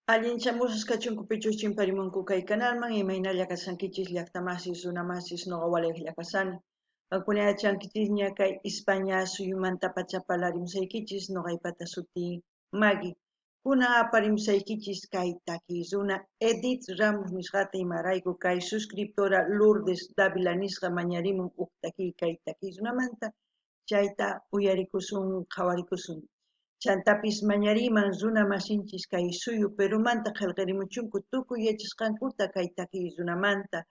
Allinchamusqas kachunku pichus chimparimunku kay kanalman, imaynalla kashankichis llaqtamasis, runamasis, noqa walejlla kashani. Qankuna yachankichisña kay Ispaña suyumantapacha parlarimusaykichis, noqaypata sutiy Maggie. Kunan aparimusaykichis kay takiy runa Edith Ramos nisqata, imarayku kay suscriptora Lourdes Dávila nisqa mañarimun uj takiy kay takiy runamanta, chayta uyarikusun, qhawarikusun. Chantapis mañariyman runa masinchis kay suyu Perumanta qhelqerimuchunku tukuy yachasqankuta kay takiy runamanta,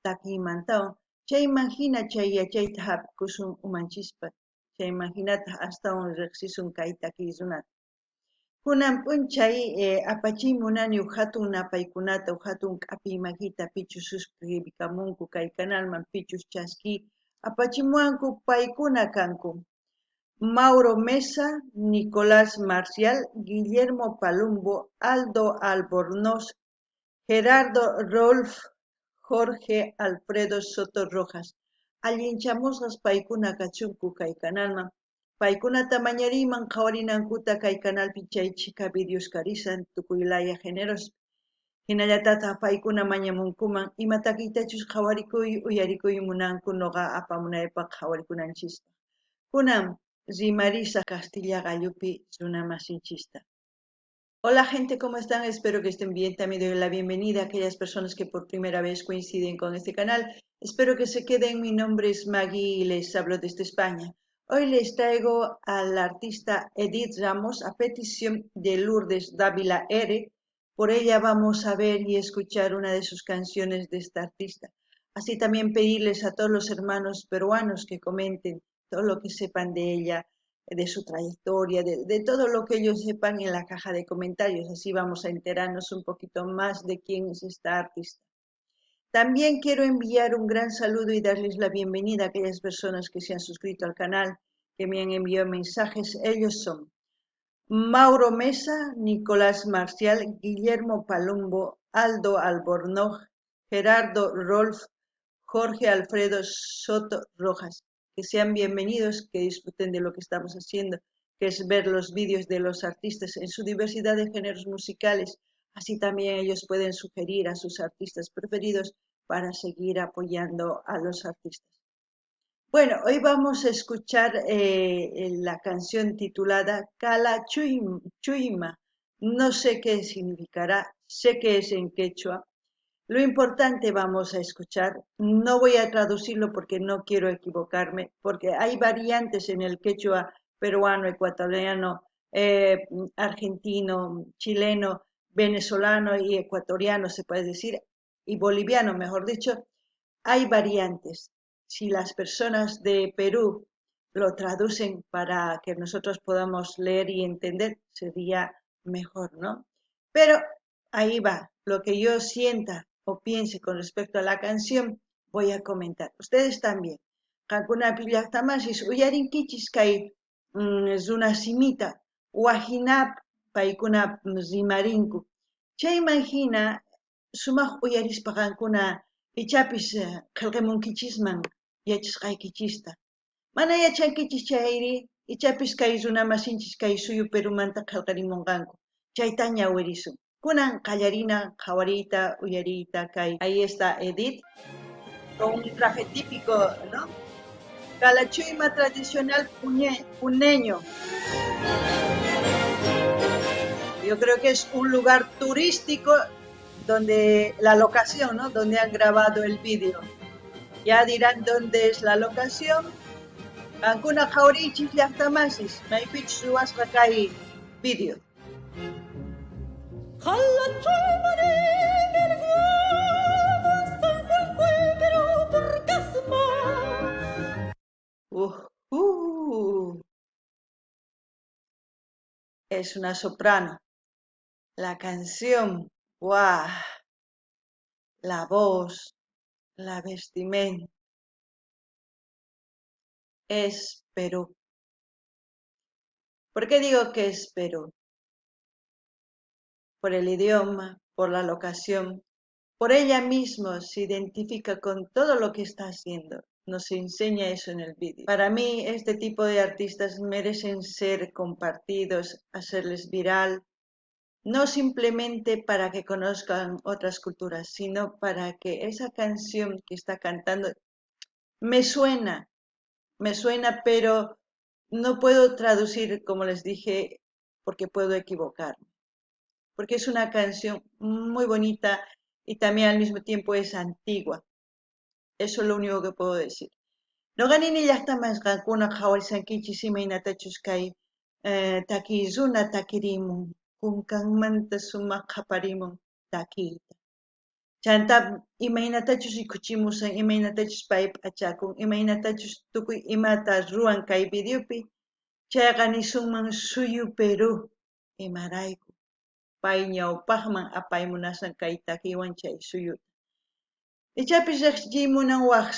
takiymantawan, chayman hina chay yachayta hap'ikusun umanchispa, chayman hinataj astawan riqsisun kay takiy runata. Kunan p'unchay apachiy munani uj hatun napaykunata, uj hatun k'apiy makita pichus suscribikamunku kay kanalman, pichus chaskiy apachimuwanku, paykuna kanku: Mauro Mesa, Nicolás Marcial, Guillermo Palumbo, Aldo Albornoz, Gerardo Rolf, Jorge Alfredo Soto Rojas. Allinchamusqas paykuna kachunku kay kanalman. Paykunata mañariyman qhawarinankuta kay canalpi chay chhika videos karisan tukuy laya generospi. Hinallatataj paykuna mañamunkuman ima takiytachus qhawarikuy, uyarikuy munanku noqa apamunaypaq qhawarikunanchispaq. Kunan rimarisaj kastilla qallupi runamasinchista. Hola gente, ¿cómo están? Espero que estén bien. También doy la bienvenida a aquellas personas que por primera vez coinciden con este canal. Espero que se queden. Mi nombre es Maggie y les hablo desde España. Hoy les traigo al artista Edith Ramos a petición de Lourdes Dávila R. Por ella vamos a ver y escuchar una de sus canciones de esta artista. Así también pedirles a todos los hermanos peruanos que comenten todo lo que sepan de ella, de su trayectoria, de todo lo que ellos sepan en la caja de comentarios. Así vamos a enterarnos un poquito más de quién es esta artista. También quiero enviar un gran saludo y darles la bienvenida a aquellas personas que se han suscrito al canal, que me han enviado mensajes. Ellos son Mauro Mesa, Nicolás Marcial, Guillermo Palumbo, Aldo Albornoz, Gerardo Rolf, Jorge Alfredo Soto Rojas. Que sean bienvenidos, que disfruten de lo que estamos haciendo, que es ver los vídeos de los artistas en su diversidad de géneros musicales. Así también ellos pueden sugerir a sus artistas preferidos para seguir apoyando a los artistas. Bueno, hoy vamos a escuchar la canción titulada Cala Chuyma. No sé qué significará, sé que es en quechua. Lo importante vamos a escuchar, no voy a traducirlo porque no quiero equivocarme, porque hay variantes en el quechua peruano, ecuatoriano, argentino, chileno, venezolano y ecuatoriano, se puede decir, y boliviano, mejor dicho, hay variantes. Si las personas de Perú lo traducen para que nosotros podamos leer y entender, sería mejor, ¿no? Pero ahí va, lo que yo sienta o piense con respecto a la canción, voy a comentar. Ustedes también. Qankunapi llaqtamasis uyarinkichis kay runa simita, wajinap paykuna rimarinku. Chayman hina sumaq uyarispa qankuna ichapis qhelqamunkichisman yachasqaykichista. Mana yachankichis chayri ichapis kay runamasinchis kay suyu Perumanta qhelqarimunqanku. Chayta ñawirisun. Kunan qallarina qhawariyta uyariyta kay. Ahí está Edith con un traje típico, ¿no? Calachuyma tradicional puneño. Yo creo que es un lugar turístico donde la locación, ¿no? Donde han grabado el vídeo. Ya dirán dónde es la locación. Qankuna qhawariychis llaqtamasis, maypichus ruwasqa kay vídeo. Es una soprano. La canción, ¡guau! La voz, la vestimenta. Es Perú. ¿Por qué digo que es Perú? Por el idioma, por la locación, por ella misma se identifica con todo lo que está haciendo. Nos enseña eso en el vídeo. Para mí, este tipo de artistas merecen ser compartidos, hacerles viral. No simplemente para que conozcan otras culturas, sino para que esa canción que está cantando me suena, me suena, pero no puedo traducir, como les dije, porque puedo equivocarme. Porque es una canción muy bonita y también al mismo tiempo es antigua. Eso es lo único que puedo decir. Noqa nini llaqtamas qankuna qhawarishankichis imaynatachus kay takiy runa takirimun, kunkanmanta sumaq qhaparimun takiyta. Chanta imaynatachus rikuchimusan, imaynatachus pay p'achakun, imaynatachus tukuy imata ruwan kay videopi, chayqa nisunman suyu Perú, imarayku pay ñawpaqman apaymunasan kay takiywan chay suyuta. Ichapis riqsichiymunan waq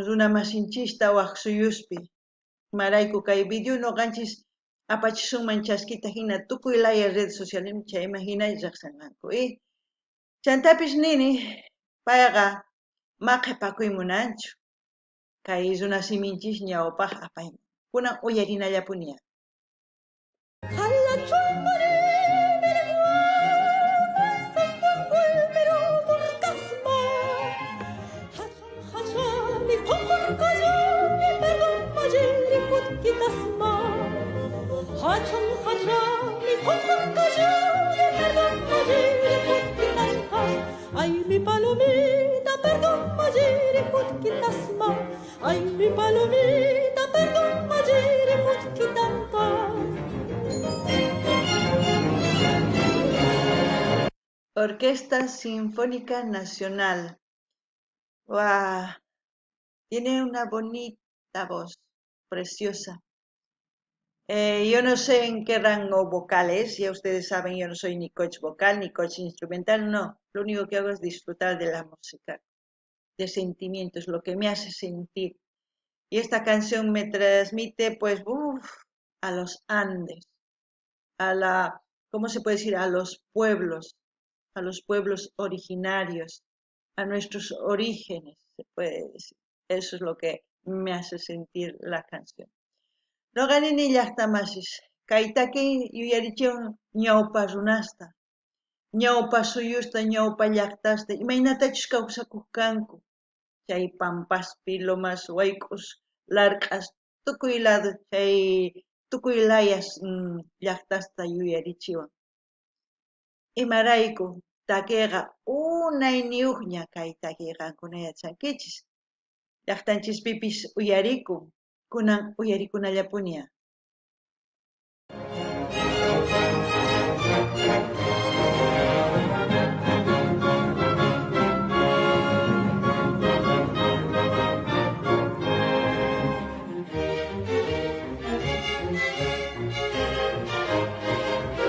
runamasinchista waq suyuspi. Imarayku kay video noqanchis apachisunman chaskita hina tukuy laya redes sociales chayman hina riqsinqanku. Chantapis nini payqa ma qhipakuy munanchu kay runasiminchis ñawpaq apayman. Kunan uyarinallapuniya. Ay, mi palomita, perdón, mayere, jutkitasma. Ay, mi palomita, perdón, mayere, jutkitampa. Orquesta Sinfónica Nacional. ¡Guau! Tiene una bonita voz, preciosa. Yo no sé en qué rango vocal es, ya ustedes saben, yo no soy ni coach vocal ni coach instrumental, no. Lo único que hago es disfrutar de la música, de sentimientos, lo que me hace sentir. Y esta canción me transmite, pues, uf, a los Andes, a la, ¿cómo se puede decir? A los pueblos, a los pueblos originarios, a nuestros orígenes, se puede decir. Eso es lo que me hace sentir la canción. Noqa nini llaqtamasis, kay takiy yuyarichiwan ñawpa runasta, ñawpa suyusta, ñawpa llaqtasta, imaynatachus kawsakuq kanku, chay pampaspi, lomas, wayk'us, larq'as, tukuy lado, chay tukuy layas llaqtasta yuyarichiwan. Imarayku takiyqa unayniyuqña kay takiy qankuna yachankichis. Llaqtanchispipis uyarikun, kunan uyarikunallapuniya.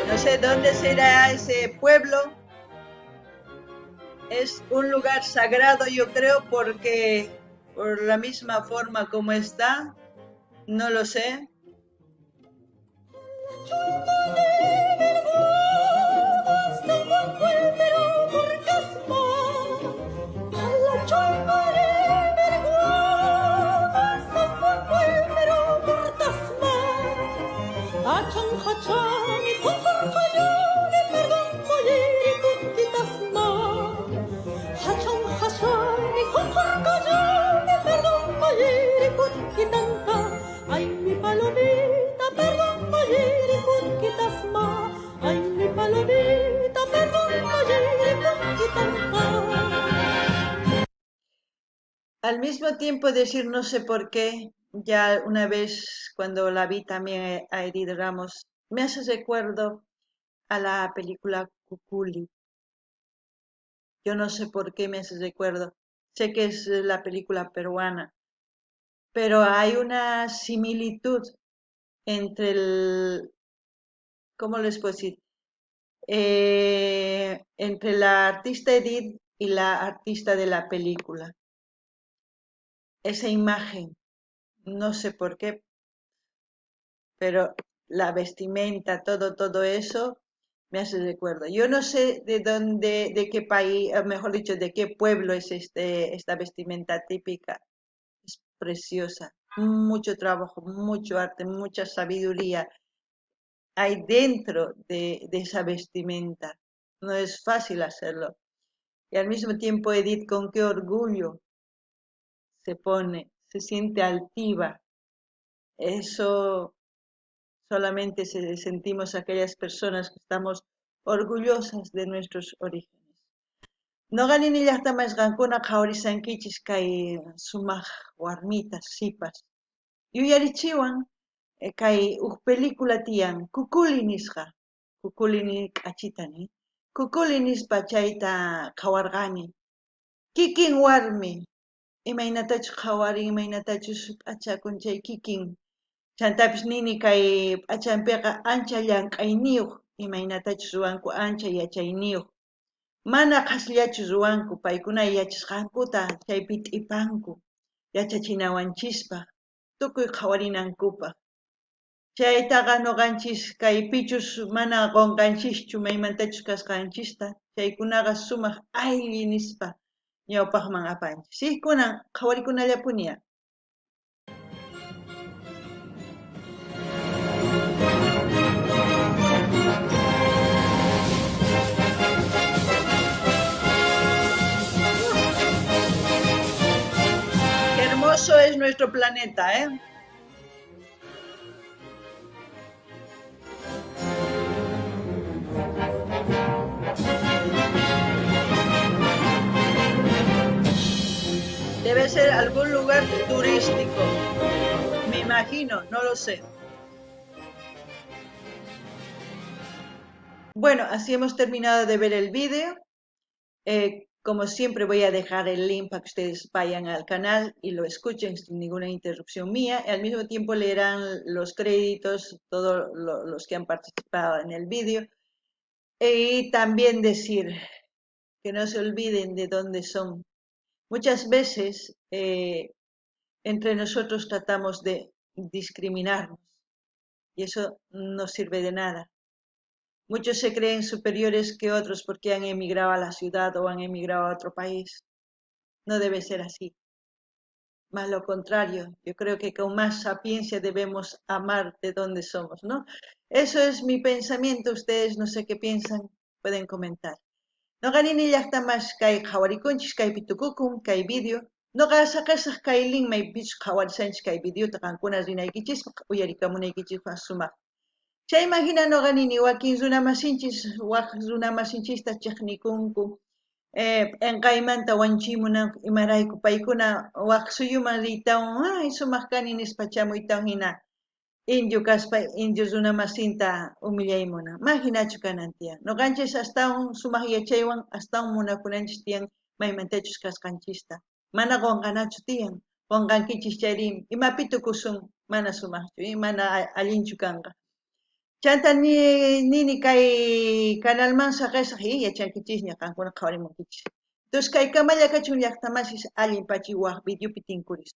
No sé dónde será ese pueblo. Es un lugar sagrado, yo creo, porque por la misma forma como está, no lo sé. Ay, mi palomita, perdón, mayere, jutkitasma. Ay, mi palomita, perdón, mayere, jutkitampa. Al mismo tiempo decir no sé por qué, ya una vez cuando la vi también a Edith Ramos, me hace recuerdo a la película Kukuli. Yo no sé por qué me hace recuerdo. Sé que es la película peruana, pero hay una similitud entre el, ¿cómo les puedo decir? Entre la artista Edith y la artista de la película. Esa imagen, no sé por qué, pero la vestimenta, todo eso me hace recuerdo. Yo no sé de dónde, de qué país, o mejor dicho, de qué pueblo es esta vestimenta típica. Es preciosa, mucho trabajo, mucho arte, mucha sabiduría. hay dentro de esa vestimenta. No es fácil hacerlo. Y al mismo tiempo, Edith, con qué orgullo se pone, se siente altiva. Eso solamente sentimos aquellas personas que estamos orgullosas de nuestros orígenes. Noqa nini llaqtamas qankuna qhawarisankichis kay sumaq warmita sipas. Yuyarichiwan kay uj película tiyan Kukuli nisqa. Kukuli ni k'achita ni. Kukuli nispa chayta qhawarqani. Kikin warmi imaynatachus qhawarin, imaynatachus p'achakun chay kikin. Chantapis nini kay p'achanpiqa ancha llank'ayniyuq, imaynatachus ruwanku ancha yachayniyuq. Mana qhasillachu ruwanku, paykuna yachasqankuta chaypi t'ipanku, yachachinawanchispaq, tukuy qhawarinankupaq. Chaytaqa noqanchis kaypichus mana qonqanchischu maymantachus kasqanchista, chaykunaqa sumaq aylli nispa ñawpaqman apanchis. Sí, kunan qhawarikunallapuniya. Qué hermoso es nuestro planeta, ¿eh? Debe ser algún lugar turístico, me imagino, no lo sé. Bueno, así hemos terminado de ver el vídeo. Como siempre voy a dejar el link para que ustedes vayan al canal y lo escuchen sin ninguna interrupción mía. Y al mismo tiempo leerán los créditos, todos los que han participado en el vídeo. Y también decir que no se olviden de dónde son. Muchas veces entre nosotros tratamos de discriminarnos y eso no sirve de nada. Muchos se creen superiores que otros porque han emigrado a la ciudad o han emigrado a otro país. No debe ser así. Más lo contrario, yo creo que con más sapiencia debemos amar de donde somos, ¿no? Eso es mi pensamiento, ustedes no sé qué piensan, pueden comentar. Noqa nini llaqtamas kay qhawarikunchis kaypi tukukun kay video. Noqa saqesaq kay link maypichus qhawarisanchis kay videota qankuna rinaykichispaq uyarikamunaykichispaq sumaq. Chayman hina noqa nini wakin runamasinchis wak runamasinchista chiqnikunku. P'enqaymanta wanchimunanku imarayku paykuna wak suyuman riytawan ay sumaq kani nispa chamuytawan hina indio kaspa indio runamasinta humillaymuna. Ma hinachu kanan tiyan. Noqanchis astawan sumaq yachaywan astawan munakunanchis tiyan maymantachus kasqanchista. Mana qonqanachu tiyan. Qonqankichis chayri imapi tukusun mana sumaqchu, mana allinchu kanqa. Chanta nini kay kanalman saqesaq yachankichisña qankuna qhawarimunkichis. Entonces kay kamalla kachun llaqtamasis allin pachi waq videopi tinkuris.